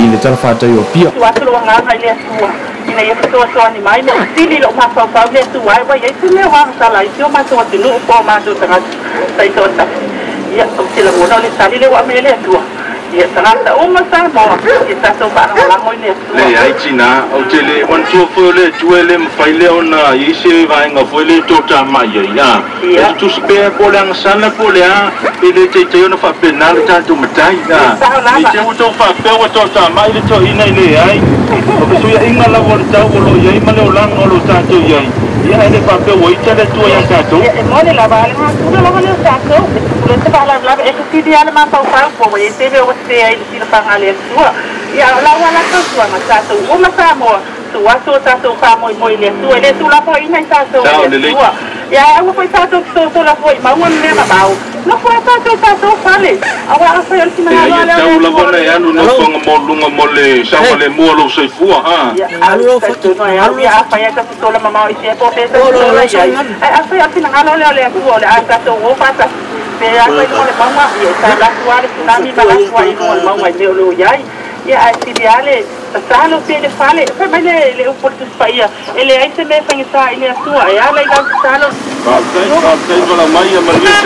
i le talafatai o Apia. Atu lou agaga i le Atua ina ia fesoasoani mai ma sili lou mafaufau le Atua ai ua i ai se mea ua agasala ai si o matou atunuu po o matou tagata taitoatasi. Ia, ou te lagona o le tali lea ua aumai e le Atua. Ia, tagata uma Samoa, ia tatou faalagolago i le Atua. Leai tina, ou te le manatua foi o le Atua e le mafai lea ona i ai se vaega foi lea e toatamai ai, a. E tutusa pea po o le agasala po o le a, e le taitai ona faapena le tatou matai, a. Ne i te i ua tou faapea ua toatamai le toeaina e leai. O fesuiaiga lava o le tau o lo o i ai ma le olaga o lo o tatou i ai, ia ae le faapea ua ita le Atua ia tatou. Ia, e moni lava, a o le natura lava lea o tatou, e tupu loa se faalavelave, e fesili lava le mafaufau, po ua i ai se mea ua sese ai i le silafaga a le Atua. Ia, a o lau lava la fautuaga, tatou uma Samoa, tuu atu o tatou faamoemoe i le Atua, e le tuulafoaiina i tatou e Sao le lelei. Atua. Ia, ae aua foi tatou te sosola fua i mauga ma mea mamao, nofo lava tatou i tatou fale, aua afai o le finagalo Leai, lava e lea o le tau lava Atua o ona le e alu i Atua. nofoaga maualuluga mo le saogalemu o lou soifua, a. Ia, alu talitonu ai au, ia afai lava ta te sola mamao i fea po o fea ta te sola i ai, ae afai o le finagalo lea o le Atua o le a tatou o faatasi, pe alu ai i luga o le mauga, ia e ta alu atu lava le tsunami ma alu atu ai i luga o le mauga i mea o lo o i ai. Ia, ae sili lava le tatalo pea i le fale. Fai mai le upu o le Tusi Paia, e leai se mea e faigata i le Atua, e ala i lau tatalo. Faafetai, faafetai valaau mai, ia manuia.